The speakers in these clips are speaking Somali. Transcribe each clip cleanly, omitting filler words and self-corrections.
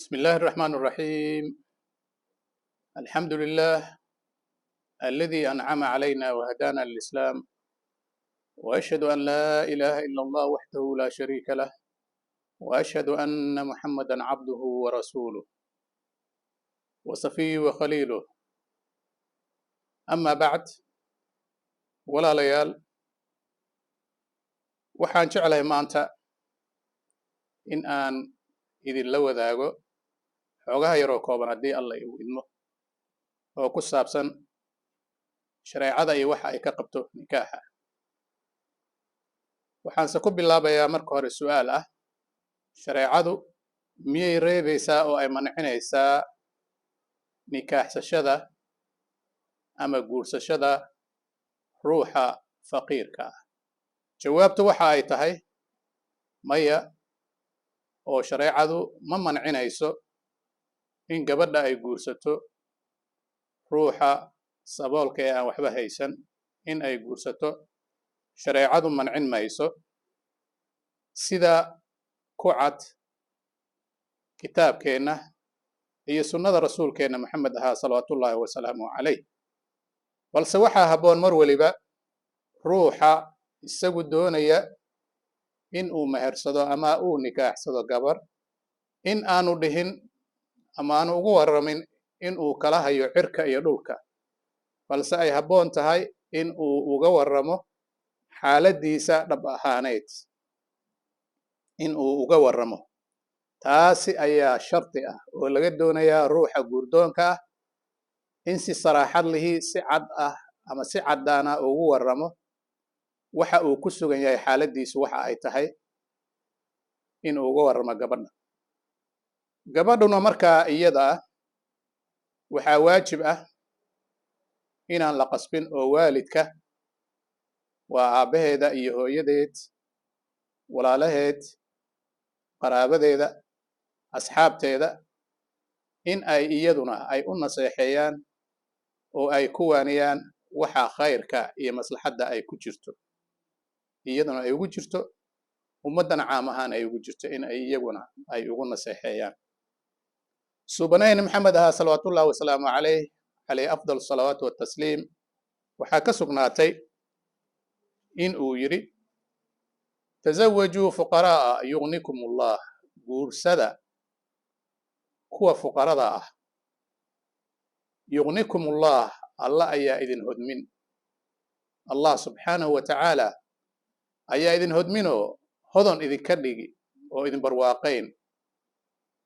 بسم الله الرحمن الرحيم. الحمد لله الذي أنعم علينا وهدانا للإسلام، وأشهد أن لا إله إلا الله وحده لا شريك له، وأشهد أن محمدا عبده ورسوله وصفيه وخليله. أما بعد، walaalayaal, waxaan jeclahay maanta in aan idinla wadaago xoogaha yaroo kooban, haddii Alla igu idmo, oo ku saabsan shareecada iyo waxa ay ka qabto nikaaxa. Waxaanse ku bilaabayaa marka hore su'aal ah: shareecadu miyay reebaysaa oo ay mancinaysaa nikaaxsashada ama guursashada ruuxa faqiirka ah? Jawaabtu waxa ay tahay maya, oo shareecadu ma mancinayso in gabadha ay guursato ruuxa saboolka ee aan waxba haysan. In ay guursato shareecadu mancin mayso, sida ku cad kitaabkeenna iyo sunnada rasuulkeenna Maxamed ahaa, salawaatullaahi wasalaamu calayh. Balse waxaa habboon mar weliba ruuxa isagu doonaya in uu mehersado ama uu nikaaxsado gabar in aanu dhihin ama aanu ugu warramin in uu kala hayo cirka iyo dhulka, balse ay habboon tahay in uu uga warramo xaaladdiisa dhab ahaaneyd. In uu uga warramo, taasi ayaa shardi ah oo laga doonayaa ruuxa guurdoonka ah, in si saraaxad lihi, si cad ah ama si caddaana ugu warramo waxa uu ku sugan yahay, xaaladdiisu waxa ay tahay, in uu uga warramo gabadha. Gabadhuna markaa iyada ah waxaa waajib ah inaan la qasbin, oo waalidka, waa aabbaheeda iyo hooyadeed, walaalaheed, qaraabadeeda, asxaabteeda, in ay iyaduna ay u naseexeeyaan oo ay ku waaniyaan waxa khayrka iyo maslaxadda ay ku jirto, iyaduna ay ugu jirto, ummaddana caam ahaan ay ugu jirto, in ay iyaguna ay ugu naseexeeyaan. Suubanayna Maxamed ahaa, salawaatullahi wasalaamu calayh, calayh afdal salawaat watasliim, waxaa ka sugnaatay in uu yidhi: "Tazawajuu fuqaraa'a yugnikum Allah." Guursada kuwa fuqarada ah, yugnikum Allah, Alla ayaa idin hodmin. Allah subxaanahu wa tacaala ayaa idin hodminoo hodon idinka dhigi oo idin barwaaqayn.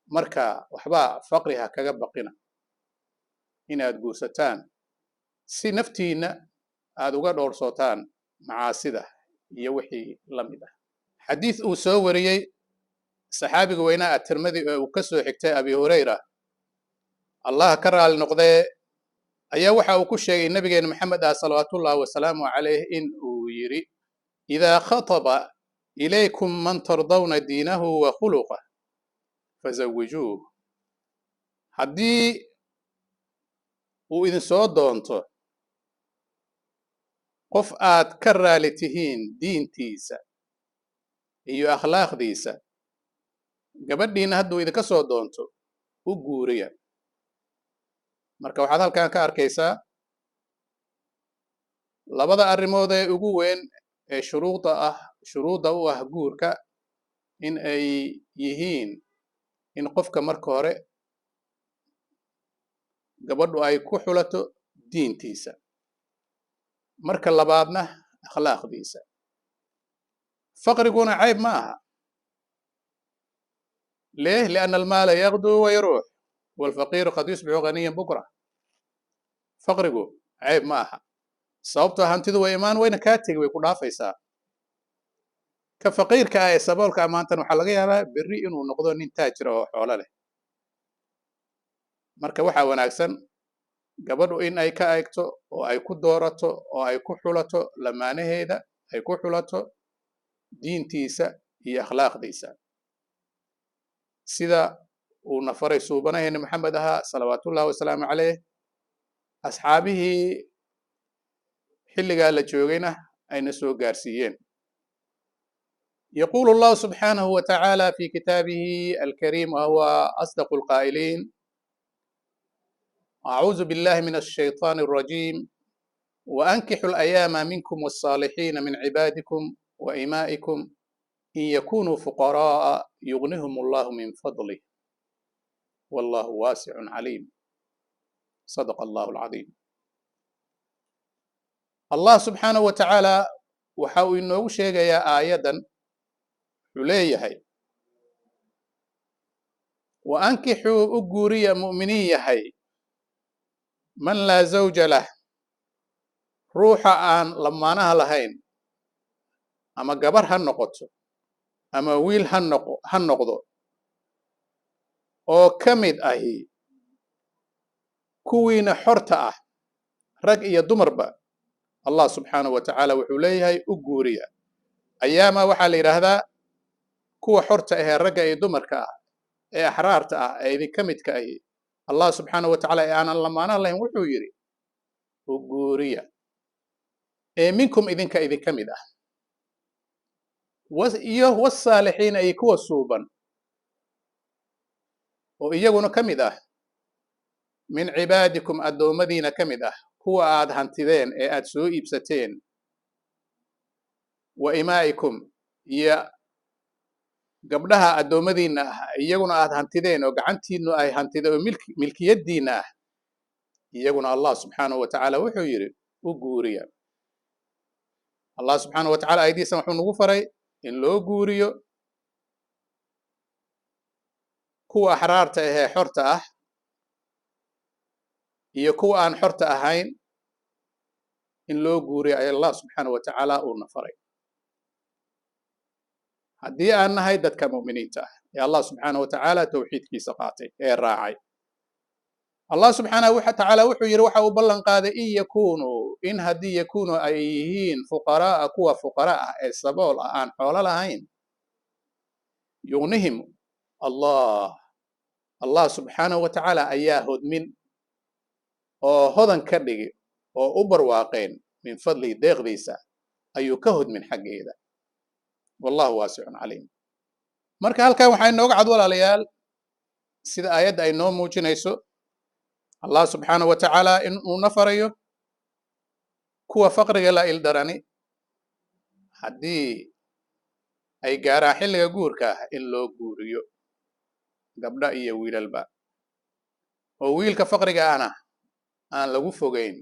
Marka waxba faqri ha kaga baqina inaad guursataan, si naftiinna aad uga dhowrsootaan macaasida iyo wixii la mid ah. Xadiis uu soo wariyey saxaabiga weynaa At-Tirmidi ee uu ka soo xigtay Abi Hurayra, Allah ka raali noqdee, ayaa waxa uu ku sheegay nabigeena Maxamed ah, salawaatullahi wasalaamu calayh, in uu yidhi: "Idaa khataba ilaykum man tardawna diinahu wa khuluqah fazawijuuh." Haddii uu idin soo doonto qof aad ka raali tihiin diintiisa iyo akhlaaqdiisa, gabadhiina hadduu idinka soo doonto, u guuriya. Marka waxaad halkan ka arkaysaa labada arrimood ee ugu weyn ee shuruuda ah, shuruudda u ah guurka, in ay yihiin in qofka marka hore gabadhu ay ku xulato diintiisa, marka labaadna akhlaaqdiisa. Faqriguna cayb ma aha. ليه؟ لأن المال يغدو ويروح، والفقير قد يصبح غنيا بكرة. Faqrigu cayb ma aha, sababtoo hantidu way imaan wayna kaa tegi, way ku dhaafaysaa. Ka faqiirka ah ee saboolka ah maantan waxaa laga yaabaa berri inuu noqdo nin taajira oo xoolo leh. Marka waxaa wanaagsan gabadhu in ay ka eegto oo ay ku doorato oo ay ku xulato lamaanaheeda, ay ku xulato diintiisa iyo akhlaaqdiisa, sida uu nafaray suubanaheena Maxamed ahaa, salawaatullahi wasalaamu caleyh, asxaabihii xilligaa la joogayna ayna soo gaarsiiyeen. يقول الله سبحانه وتعالى في كتابه الكريم وهو أصدق القائلين: أعوذ بالله من الشيطان الرجيم، وأنكحوا الأيام منكم والصالحين من عبادكم وإمائكم إن يكونوا فقراء يغنهم الله من فضله والله واسع عليم. صدق الله العظيم. الله سبحانه وتعالى waxa uu inoogu sheegayaa aayaddan, wuxuu leeyahay: wa ankixuu, u guuriya, mu'miniin yahay, man laa zawja lah, ruuxa aan lamaanaha lahayn, ama gabar ha noqoto ama wiil ha noqdo, oo ka mid ahi kuwiina xorta ah, rag iyo dumarba. Allah subxaanahu wa tacaala wuxuu leeyahay u guuriya. Ayaama waxaa la yidhaahdaa kuwa xorta ahee ragga iyo dumarka ah ee axraarta ah ee idinka midka ahi. Allah subxaanahu wa tacaala ee aanan lamaanaha lahayn wuxuu yidhi u guuriya, ee minkum, idinka idinka mid ah, iyo wasaalixiina, iyo kuwa suuban oo iyaguna ka mid ah, min cibaadikum, addoommadiina ka mid ah, kuwa aad hantideen ee aad soo iibsateen, wa imaa'ikum, iyo gabdhaha addoommadiinna ah iyaguna aad hantideen oo gacantiinu ay hantida oo milkiyaddiinna ah, iyaguna Allah subxaanahu wa tacaala wuxuu yidhi u guuriya. Allah subxaanahu wa tacala ayadiisan wuxuu nagu faray in loo guuriyo kuwa axraarta ahee xorta ah iyo kuwa aan xorta ahayn in loo guuriyo ay Allah subxaanahu wa tacaala uuna faray, haddii aan nahay dadka mu'miniinta ah ee Allah subxaanahu wa tacaala tawxiidkiisa qaatay ee raacay. Allah subxaanahu wa tacaala wuxuu yidhi, waxa uu ballan qaaday, in yakunuu, in haddii yakunuu ay yihiin, fuqaraa'a, kuwa fuqara ah ee sabool ah, aan xoolo lahayn, yugnihim Allah, Allah subxaanahu wa tacaala ayaa hodmin oo hodan ka dhigi oo u barwaaqeen, min fadlihi, deeqdiisa ayuu ka hodmin xaggeeda, wallahu waasicun caliim. Marka halkan waxaa inooga cad, walaalayaal, sida aayadda ay noo muujinayso, Allah subxaanahu wa tacaala in uu na farayo kuwa faqriga la ildarani haddii ay gaaraan xilliga guurka ah in loo guuriyo gabdha iyo wiilalba, oo wiilka faqriga ahna aan lagu fogeyn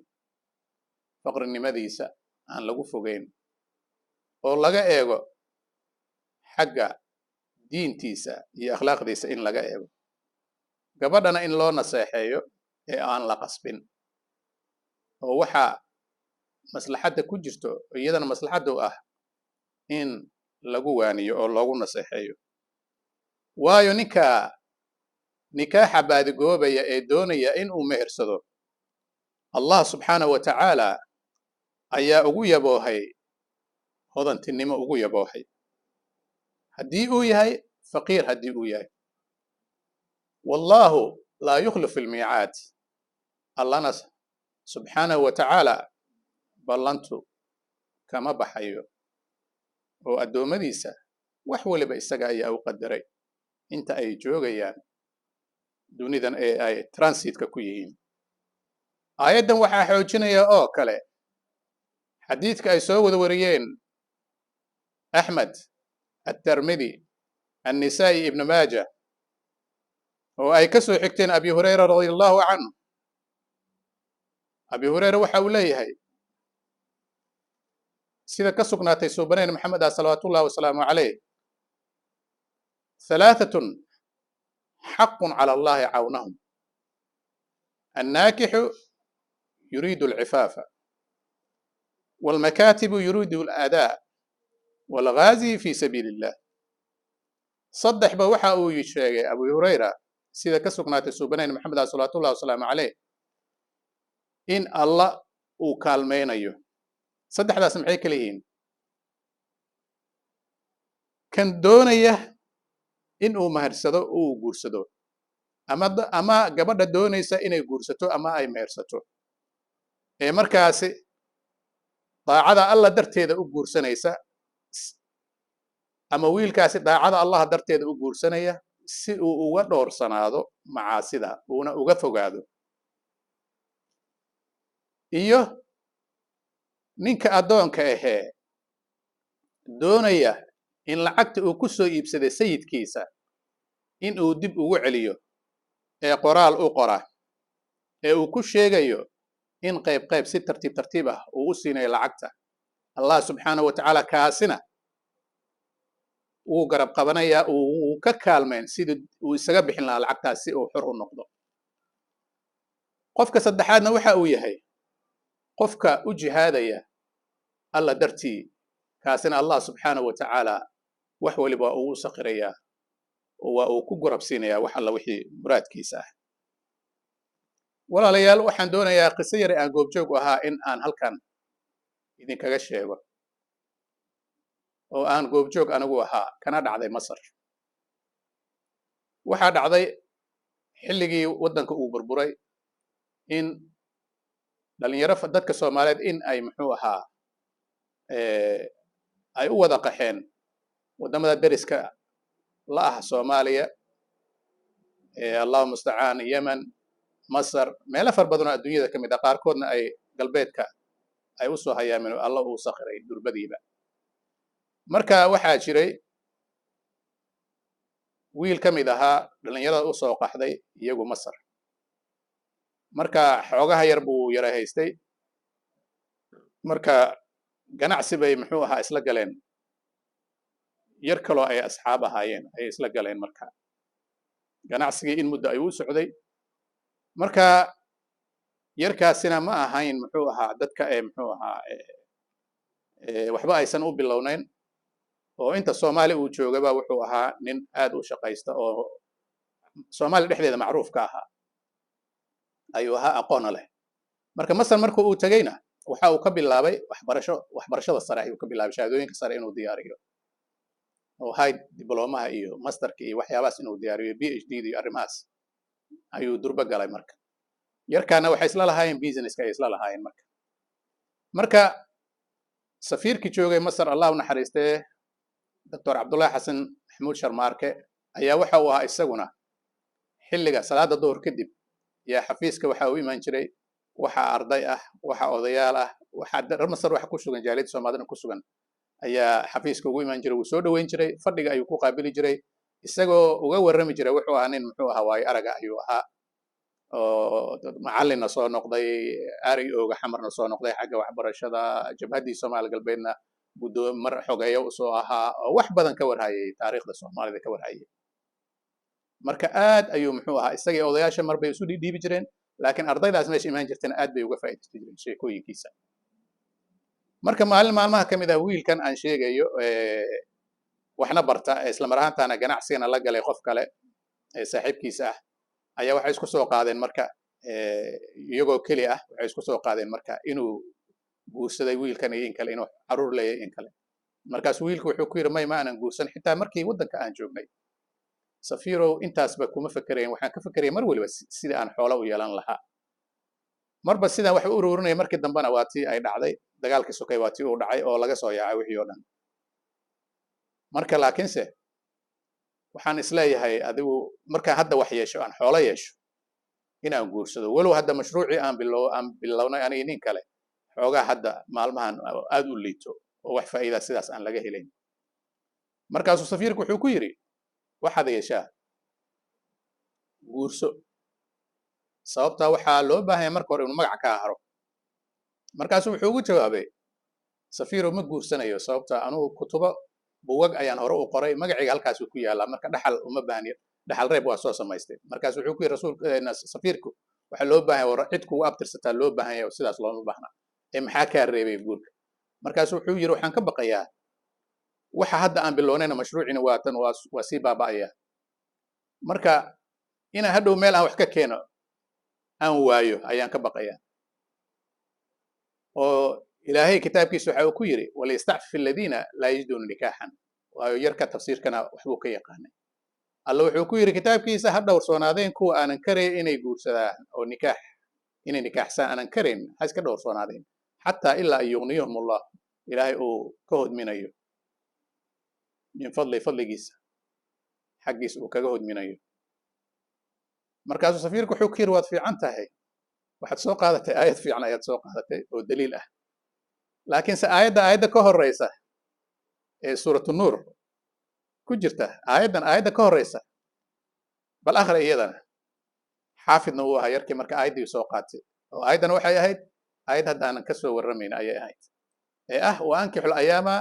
faqrinimadiisa, aan lagu fogeyn, oo laga eego xagga diintiisa iyo akhlaaqdiisa in laga eego, gabadhana in loo naseexeeyo ee aan la qasbin, oo waxaa maslaxadda ku jirto iyadana maslaxadda u ah in lagu waaniyo oo loogu naseexeeyo. Waayo ninka nikaaxa baadigoobaya ee doonaya in uu mehersado, Allah subxaanahu wa tacaala ayaa ugu yaboohay hodantinimo, ugu yaboohay haddii uu yahay faqiir, haddii uu yahay. Wallahu laa yukhlifu almiicaad. Allahna subxaanahu wa tacaala ballantu kama baxayo, oo addoommadiisa wax waliba isaga ayaa u qadaray inta ay joogayaan dunidan ee ay transitka ku yihiin. Aayaddan waxaa xoojinaya oo kale xadiidka ay soo wada wariyeen Axmed, Attermidi, Annisaa'i, Ibnu Maaja, oo ay ka soo xigteen Abi Hurayra radia allahu canhu. Abi Hurayra waxa uu leeyahay, sida ka sugnaatay suubaneen Maxamed ah salawaatullahi wasalaamu calayh: halaatatun xaqun cala Allahi cawnahum: annaakixu yuriidu alcifaafa, waalmakaatibu yuriidu aladaa, waalghaazi fi sabiili illah. Saddexba waxa uu sheegay Abu Hurayra, sida ka sugnaatay suubanayn Maxamed ah salawaatullahi wasalaamu caleyh, in Allah uu kaalmaynayo. Saddexdaas maxay kala yihiin? Kan doonaya in uu maharsado, uu guursado, ama gabadha doonaysa inay guursato ama ay mehersato, ee markaasi daacada Alla darteeda u guursanaysa. Ama wiilkaasi daacada Allah darteeda u guursanaya si uu uga dhowrsanaado macaasida uuna uga fogaado, iyo ninka addoonka ahee doonaya in lacagta uu ku soo iibsaday sayidkiisa in uu dib ugu celiyo ee qoraal u qora ee uu ku sheegayo in qayb qayb si tartiib tartiib ah uu u siinayo lacagta. Allah subxaanahu wa tacaala kaasina wuu garab qabanayaa, uu ka kaalmayn sidii uu isaga bixin lahaa lacagtaas si uu xor u noqdo. Qofka saddexaadna waxa uu yahay qofka u jihaadaya Alla dartii, kaasina Allah subxaanahu wa tacaala wax waliba uu u sakhirayaa oo waa uu ku garab siinayaa wax alla wixii muraadkiisa ah. Walaalayaal, waxaan doonayaa qiso yare aan goobjoog u ahaa in aan halkan idinkaga sheego oo aan goobjoog anigu ahaa, kana dhacday Masar. Waxaa dhacday xilligii waddanka uu burburay in dhalinyaro dadka Soomaaliyeed in ay muxuu ahaa ay u wada qaxeen waddamada deriska la ah Soomaaliya, Allahu mustacaan, Yemen, Masar, meelo far badan oo adduunyada ka mid ah, qaarkoodna ay galbeedka ay u soo hayaameen oo Alla uu sakhiray durbadiiba. Marka waxaa jiray wiil ka mid ahaa dhalinyarada u soo qaxday iyagu Masar. Marka xoogaha yar buu yara haystay, marka ganacsi bay muxuu ahaa isla galeen, yar kaloo ay asxaab ahaayeen ayay isla galeen. Marka ganacsigii in muddo ayuu u socday. Marka yarkaasina ma ahayn muxuu ahaa dadka ee muxuu ahaa waxba aysan u bilownayn, oo inta Soomaali uu joogaba wuxuu ahaa nin aad u shaqaysta oo Soomaali dhexdeeda macruuf ka ahaa ayuu ahaa, aqoona leh. Marka Masar marka uu tegeyna waxa uu ka bilaabay waxbarasho, waxbarashada sare ayuu ka bilaabay, shahaadooyinka sare inuu diyaariyo oo high diplomaha iyo masterka iyo waxyaabahaas inuu diyaariyo, PhD iyo arrimahaas ayuu durba galay. Marka yarkaana waxay isla lahaayeen businesska ay isla lahaayeen. Marka safiirkii joogay Masar, Allah u naxariistee, Doctor Cabdullahi Xasan Maxamuud Sharmaarke, ayaa waxa uu ahaa isaguna xilliga salaada duhur kadib yaa xafiiska waxa uu imaan jiray waxa arday ah, waxa odayaal ah, waxa reer Masar waxa ku sugan, jaaliyadda Soomaalida ku sugan ayaa xafiiska ugu imaan jiray. Wuu soo dhoweyn jiray, fadhiga ayuu ku qaabili jiray, isagoo uga warrami jiray. Wuxuu ahaa nin muxuu ahaa waayo araga ayuu ahaa oo macallinna soo noqday, ari ooga Xamarna soo noqday xagga waxbarashada, jabhaddii Soomaali Galbeedna guddoom mar xogeeyo usoo ahaa, oo wax badan ka warhayay taariikhda Soomaalida ka warhayay. Marka aad ayuu muxuu ahaa isagii odayaasha mar bay isu dhiibi jireen, laakiin ardaydaas meesha imaan jirtana aad bay uga faa'iidaysan jireen sheekooyinkiisa. Marka maalin maalmaha ka mid ah wiilkan aan sheegayo waxna barta, isla mar ahaantaana ganacsigana la galay qof kale ee saaxiibkiisa ah, ayaa waxay isku soo qaadeen marka iyagoo keli ah waxay isku soo qaadeen marka inuu guursaday wiilkan iyo in kale, inuu caruur leeyahay in kale. Markaas wiilku wuxuu ku yidhi, may, ma aanan guursan, xitaa markii waddanka aan joognay safiirow intaasba kuma fekerayn. Waxaan ka fekeraya mar waliba sidii aan xoolo u yeelan lahaa, marba sidaan wax u ururinaya. Markii dambena waa tii ay dhacday dagaalkii sokay, waa tii uu dhacay oo laga soo yaacay wixii oo dhan. Marka laakiinse waxaan isleeyahay adigu markaan hadda wax yeesho, aan xoolo yeesho, inaan guursado, walow hadda mashruucii aan bilownay aniga nin kale xoogaa hadda maalmahan aad u liito oo wax faa'iida sidaas aan laga helayn. Markaasuu safiirku wuxuu ku yidhi, waxaad yeeshaa guurso, sababtaa waxaa loo baahanya marka hore inuu magac kaa haro. Markaasuu wuxuu ugu jawaabay, safiiro, ma guursanayo, sababta anugu kutubo buugag ayaan hore u qoray, magacayga halkaasuu ku yaallaa, marka dhaxal uma baahni, dhaxal reeb waa soo samaystay. Markaasu wuxuu ku yidhi rasuulka safiirku, waxaa loo baahan yahay cid kugu abtirsataa loo baahan yahay, sidaas looma baahna, ee maxaa kaa reebay guurka? Markaasu wuxuu yidhi, waxaan ka baqayaa waxa hadda aan bilownayna mashruucina waa tan waa sii baaba'aya, marka inaan hadhow meel aan wax ka keeno aan waayo ayaan ka baqayaa. Oo Ilaahay kitaabkiisa waxa uu ku yidhi, waliyastacfif aladiina laa yajiduuna nikaaxan. Waayo yarka tafsiirkana waxbuu ka yaqaanay. Alla wuxuu ku yidhi kitaabkiisa, ha dhowrsoonaadeen kuwa aanan karayn inay guursadaan oo nikaax inay nikaaxsaan aanan karayn, ha iska dhowrsoonaadeen xataa ilaa an yugniyahum Allah, Ilaahay uu ka hodminayo. Min fadli, fadligiisa xaggiisa uu kaga hodminayo. Markaasuu safiirku wuxuu ku yidhi: "Waad fiican tahay, waxaad soo qaadatay aayad fiican ayaad soo qaadatay oo daliil ah, laakiinse aayadda ka horeysa ee Suuratu Nuur ku jirta, aayaddan aayadda ka horeysa bal akhri iyadana." Xaafidna uu ahaa yarkii. Marka aayaddii soo qaatay oo aayaddana waxay ahayd aayad haddaanan ka soo warramayn ayay ahayd, ee ah: "وأنكحوا الأيامى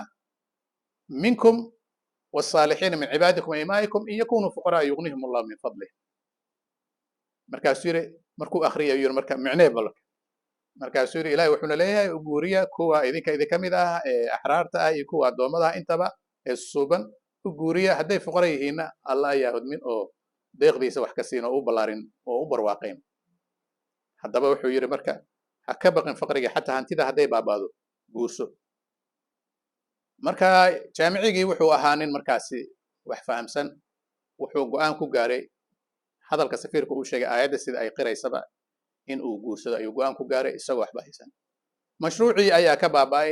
منكم والصالحين من عبادكم وإمائكم إن يكونوا فقراء يغنهم الله من فضله." Markaasuu yidhi, markuu akhriyay yiri: "Marka micnee bal." Markaasuu yidhi: "Ilahay wuxuuna leeyahay u guuriya kuwa idinka idinka mid ah ee axraarta ah iyo kuwa addoommada ah intaba ee suuban u guuriya. Hadday fuqara yihiinna, Alla ayaa hodmin oo deeqdiisa wax ka siin oo u ballaarin oo u barwaaqayn." Haddaba wuxuu yidhi: "Marka ha ka baqin faqriga, xataa hantida hadday baabaado, guurso." Marka jaamicigii wuxuu ahaa nin markaasi wax fahamsan. Wuxuu go'aan ku gaaray hadalka safiirka uu sheegay, aayadda sida ay qiraysaba, in uu guursado ayuu go'aan ku gaaray isagoo waxba haysan. Mashruucii ayaa ka baaba'ay,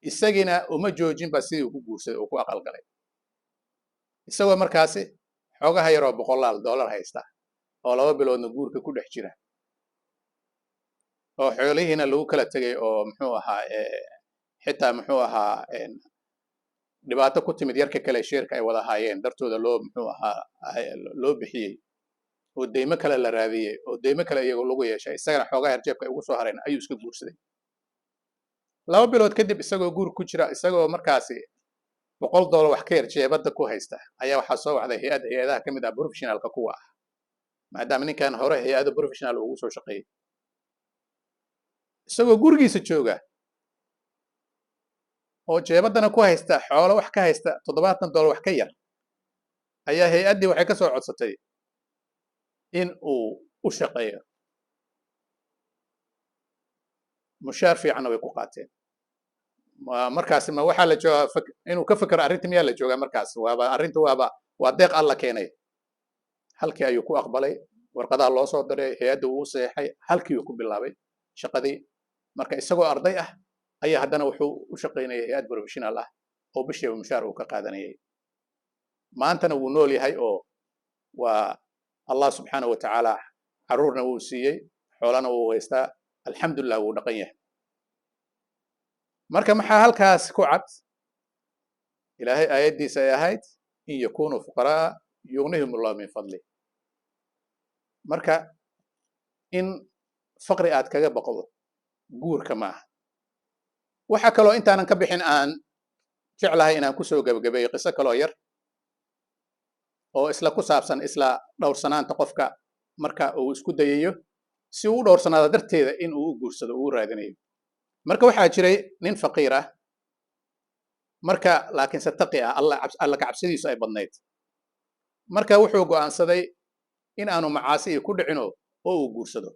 isagiina uma joojinba sidii uu ku guursaday oo ku aqalgalay, isagoo markaasi xoogaha yaroo boqolaal dollar haysta oo 2 biloodna guurka ku dhex jira oo xoolihiina lagu kala tegay oo muxuu ahaa, xitaa muxuu ahaa, dhibaato ku timid yarka kale sheerka ay wada ahaayeen dartooda loo muxuu ahaa loo bixiyey oo deymo kale la raadiyey oo deymo kale iyagoo lagu yeeshay, isagana xoogaa yar jeebka ay ugu soo hareen ayuu iska guursaday. 2 bilood kadib, isagoo guur ku jira, isagoo markaasi $100 wax ka yar jeebadda ku haysta, ayaa waxaa soo wacday hay-ad hay-adaha ka mid ah professionalka kuwa ah, maadaama ninkan hore hay-ado professional ugu soo shaqeeyey. Isagoo gurigiisa jooga oo jeebaddana ku haysta xoolo wax ka haysta $70 wax ka yar, ayaa hay-addii waxay ka soo codsatay in uu u shaqeeyo. Mushaar fiicanna way ku qaateen. Markaasi ma waxaa la joogaa inuu ka fekero arrinta? Miyaa la joogaa markaas? Waaba arrinta, waaba waa deeq Alla keenay. Halkii ayuu ku aqbalay. Warqadaha loo soo diray, hay-adda uu u seexay, halkii uu ku bilaabay shaqadii. Marka isagoo arday ah ayaa haddana wuxuu u shaqaynayay hay-ad professional ah oo bishiiba mushaar uu ka qaadanayay. Maantana wuu nool yahay oo waa Allah subxaanahu wa tacaala carruurna wuu siiyey, xoolana wuu haystaa, alxamdulilah, wuu dhaqan yahay. Marka maxaa halkaas ku cad? Ilaahay aayaddiisa ay ahayd: "إن يكونوا فقراء يغنهم الله من فضله." Marka in faqri aad kaga baqdo guurka ma aha. Waxa kaloo intaanan ka bixin aan jeclahay inaan kusoo gebagabeeyo qiso kaloo yar oo isla ku saabsan isla dhowrsanaanta qofka marka uu isku dayayo si uu u dhowrsanaado darteeda in uu u guursado uu u raadinayo. Marka waxaa jiray nin faqiir ah marka, laakiinse taqi ah, Alla ka cabsidiisu ay badnayd. Marka wuxuu go'aansaday in aanu macaasi iyo ku dhicino oo uu guursado.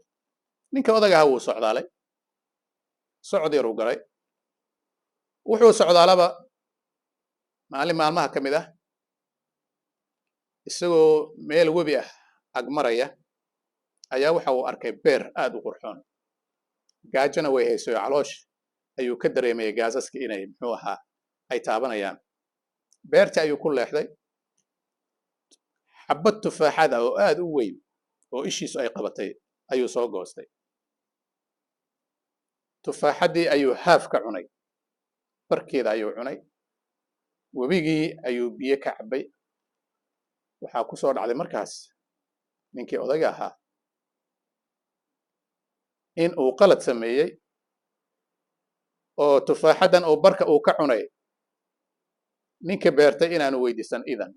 Ninka odagaha wuu socdaalay, socod yaruu galay. Wuxuu socdaalaba, maalin maalmaha ka mid ah, isagoo meel webi ah agmaraya ayaa waxa uu arkay beer aad u qurxoon. Gaajona way haysoyo, caloosh ayuu ka dareemayay gaasaska inay muxuu ahaa ay taabanayaan. Beertii ayuu ku leexday. Xabad tufaaxada oo aad u weyn oo ishiisu ay qabatay ayuu soo goostay. Tufaaxaddii ayuu haaf ka cunay, barkeeda ayuu cunay. Webigii ayuu biyo ka cabbay. Waxaa ku soo dhacday markaas ninkii odayga ahaa in uu qalad sameeyey oo tufaaxaddan uu barka uu ka cunay ninka beertay inaanu weydiisan idan.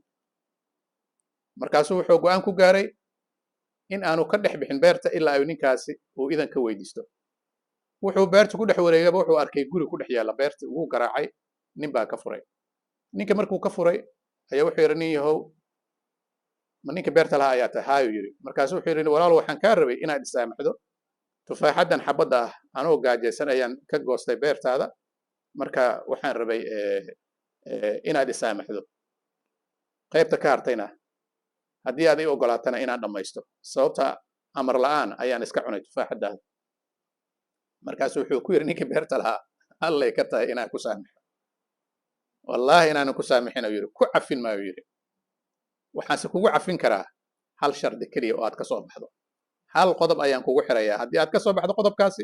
Markaasuu wuxuu go'aan ku gaaray in aanu ka dhex bixin beerta ilaa ay ninkaasi uu idan ka weydiisto. Wuxuu beerta ku dhex wareegaba, wuxuu arkay guri ku dhex yaalla beerta. Wuu garaacay, nin baa ka furay. Ninka markuu ka furay ayaa wuxuu yidhi: "Nin yahow, ma ninka beerta lahaa ayaa tahay?" "Haayuu," yidhi. Markaasuu wuxuu yidhi: "Walaal, waxaan kaa rabay inaad isaamaxdo. Tufaaxaddan xabadda ah anoo gaajaysan ayaan ka goostay beertaada. Marka waxaan rabay inaad isaamaxdo, qaybta ka hartayna haddii aad ii ogolaatana inaan dhammaysto, sababta amar la'aan ayaan iska cunay tufaaxaddaada." Markaasu wuxuu ku yidhi ninkii beerta lahaa: "Allay ka tahay inaan ku saamaxo." Wallaahi inaanan ku saamixin, ayuu yidhi, ku cafin maayo, yidhi. Waxaanse kugu cafin karaa hal shardi keliya oo aad ka soo baxdo. Hal qodob ayaan kugu xirayaa, haddii aad ka soo baxdo qodobkaasi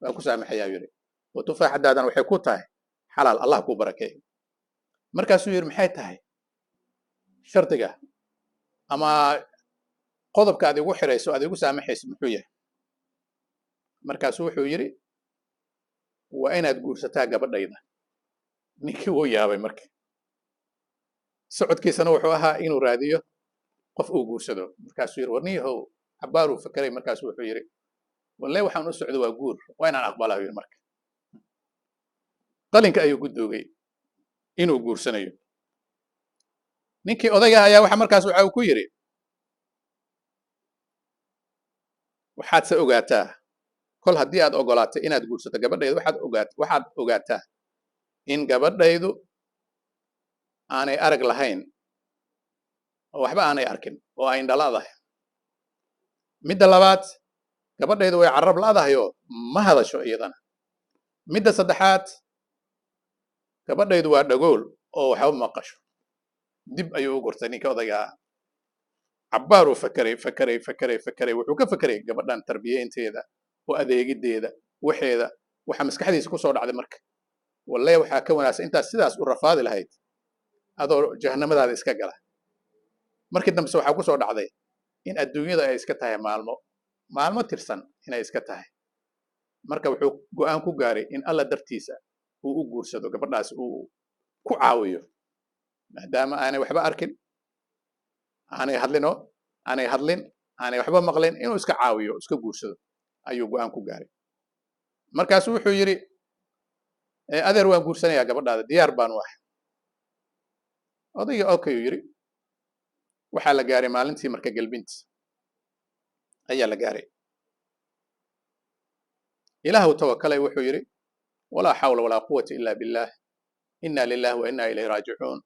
waan ku saamaxayaa, yidhi, oo tufaaxadaadan waxay ku tahay xalaal, Allah kuu barakeeyo. Markaasuu yidhi, maxay tahay shardiga ama qodobka aad igu xirayso, aad igu saamaxayso, muxuu yahay? Markaasuu wuxuu yidhi, waa inaad guursataa gabadhayda. Ninkii wuu yaabay. Marka socodkiisana wuxuu ahaa inuu raadiyo qof uu guursado. Markaasuu yidhi, warniyahow, xabaaruu fakeray. Markaasuu wuxuu yidhi, walle waxaan u socdo waa guur, waa inaan aqbalaa, yidhi. Marka qalinka ayuu ku duugay inuu guursanayo. Ninkii odayga ayaa waxa markaas waxa uu ku yidhi, waxaad se ogaataa, kol haddii aad ogolaatay inaad guursato gabadhaydu, waxaad ogaataa in gabadhaydu aanay arag lahayn oo waxba aanay arkin oo ay indhaladahay. Midda labaad, gabadhaydu way carab la'dahay oo ma hadasho iyadana. Midda saddexaad, gabadhaydu waa dhagool oo waxba maqasho. Dib ayuu u gurtay ninka odayga ah. Cabbaaruu fakeray, fakeray, fakeray, fakeray. Wuxuu ka fakeray gabadhan tarbiyeynteeda oo adeegiddeeda, waxeeda. Waxaa maskaxdiisa ku soo dhacday marka, walle waxaa ka wanaagsan intaas sidaas u rafaadi lahayd adoo jahanamadaada iska gala. Markii dambese waxaa ku soo dhacday in adduunyada ay iska tahay maalmo, maalmo tirsan inay iska tahay. Marka wuxuu go'aan ku gaaray in Alla dartiisa uu u guursado gabadhaas, uu ku caawiyo, maadaama aanay waxba arkin, aanay hadlino, aanay hadlin, aanay waxba maqlin, inuu iska caawiyo, iska guursado ayuu go'aan ku gaaray. Markaasu wuxuu yidhi, adeer, waan guursanayaa gabadhaada, diyaar baan u ahay. Odayga okay uu yidhi. Waxaa la gaaray maalintii marka gelbinta ayaa la gaaray. Ilaahu tawakalay, wuxuu yidhi, walaa xawla walaa quwata ila billah, inna lillahi wa inna ilayhi raajicuun.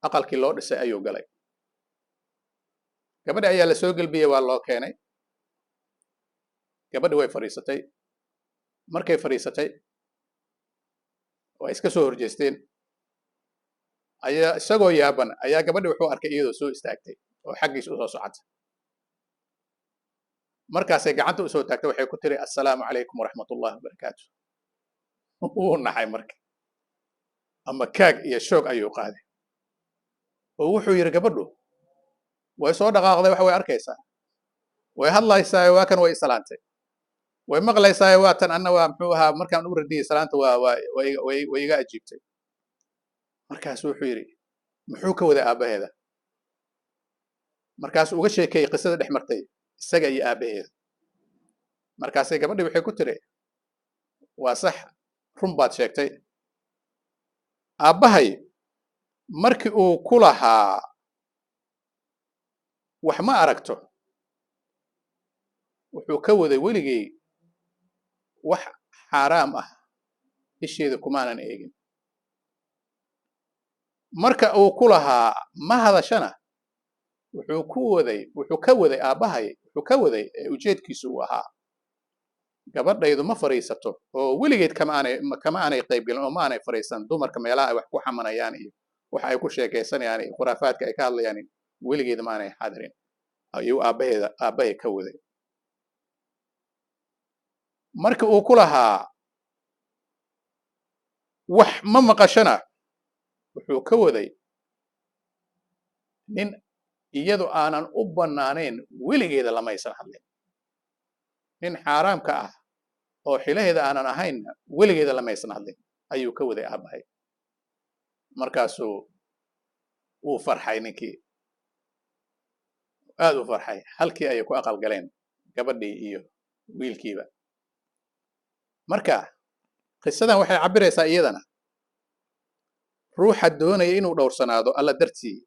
Aqalkii loo dhisay ayuu galay. Gabadhi ayaa la soo gelbiyey, waa loo keenay gabadhi. Way fadhiisatay. Markay fadhiisatay waa iska soo horjeesteen. Ayaa isagoo yaaban ayaa gabadhi wuxuu arkay iyadoo soo istaagtay oo xaggiisa usoo socota. Markaasay gacanta usoo taagtay, waxay ku tiri, assalaamu calaykum waraxmat ullahi wabarakaatu. Wuu naxay marka, ama kaag iyo shoog ayuu qaaday, oo wuxuu yidhi, gabadhu way soo dhaqaaqday, wax way arkaysaa, way hadlaysaa, waa kan, way isalaantay, way maqlaysaa, waa tan, anna waa muxuu ahaa, markaan u radiyey salaanta waa waa way way way iga ajiibtay. Markaasu wuxuu yidhi, muxuu ka waday aabbaheeda? Markaasuu uga sheekeeyey qisada dhex martay isaga iyo aabbaheeda. Markaasay gabadhii waxay ku tiri, waa sax, run baad sheegtay. Aabbahay markii uu ku lahaa wax ma aragto, wuxuu ka waday weligay wax xaaraam ah isheeda kumaanan eegin. Marka uu ku lahaa ma hadashana, wuxuu ku waday, wuxuu ka waday, aabbahay wuxuu ka waday ee ujeedkiisu uu ahaa, gabadhaydu ma fadhiisato oo weligeed kama aanay qaybgelin oo ma aanay fadhiisan dumarka meelaha ay wax ku xamanayaan iyo waxa ay ku sheekaysanayaan iyo khuraafaadka ay ka hadlayaan, weligeed ma aanay xaadirin, ayuu aabbahay ka waday. Marka uu ku lahaa wax ma maqashana, wuxuu ka waday nin iyadu aanan u bannaanayn weligeeda lamaysan hadlin, nin xaaraamka ah oo xilaheeda aanan ahaynna weligeeda lamaysan hadlin ayuu ka waday aabbahay. Markaasuu wuu farxay ninkii, aad u farxay. Halkii ayay ku aqal galeen gabadhii iyo wiilkiiba. Marka qisadan waxay cabbiraysaa iyadana ruuxa doonaya inuu dhowrsanaado Alla dartii,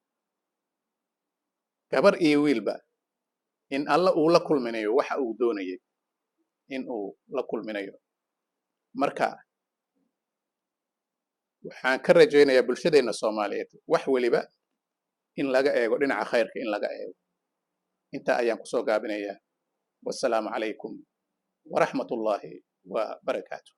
gabar iyo wiilba, in Alla uu la kulminayo waxa uu doonayay in uu la kulminayo. Marka waxaan ka rajaynayaa bulshadeenna Soomaaliyeed wax weliba in laga eego dhinaca khayrka, in laga eego. Intaa ayaan kusoo gaabinayaa. Wassalaamu calaykum waraxmat ullaahi wa barakaatu.